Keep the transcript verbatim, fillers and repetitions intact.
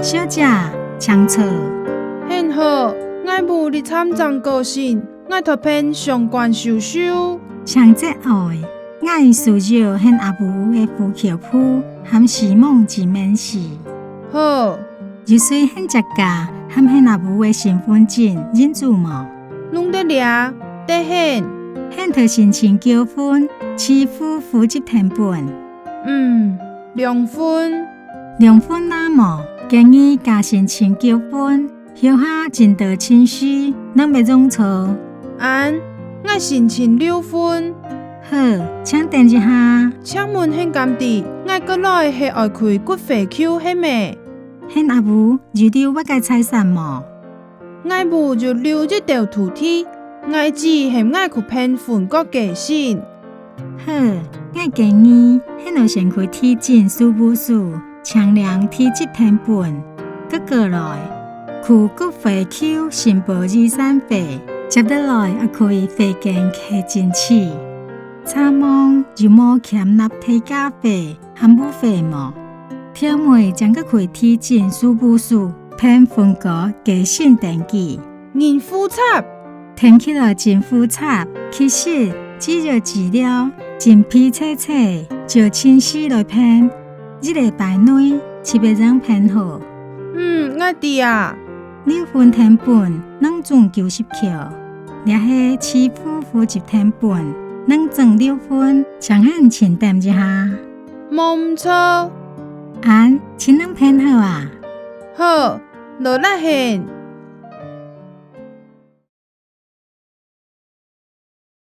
小姐，請坐。恁好，𠊎母日站正過身，𠊎討辦相關手續。請節哀，𠊎需要你阿母个戶口簿和死亡證明書。好。有隨你自家和你阿母个身分證、印仔無？攏在這，得你。你討申請幾份，幾戶戶籍謄本？嗯，兩份。兩份若無，建議加申請幾份，後下真多程序，正會用著。恁，𠊎申請六份。好，請等一下。請問你敢知，𠊎過來係愛開骨灰甕係無？你阿母有留別个財產無？ 𠊎母有留一兜土地，𠊎姊喊𠊎去辦分割繼承。好，𠊎建議你愛先去地政事務所請領地籍謄本，過過來，去骨灰甕申報遺產稅，接下來愛去稅捐稽徵處，查望有無欠納地價稅 和屋稅無？頭尾正過去地政事務所辦分割繼承登記。恁複雜！聽起來真複雜，其實只要資料準備齊齊，照程序來辦，一禮拜內就會正辦好。嗯，𠊎知啊。六份謄本，攏總九十箍，這係幾戶戶籍謄本，攏總六份，請你請等一下。 無毋著。恁，請你辦好啊？好，勞力你。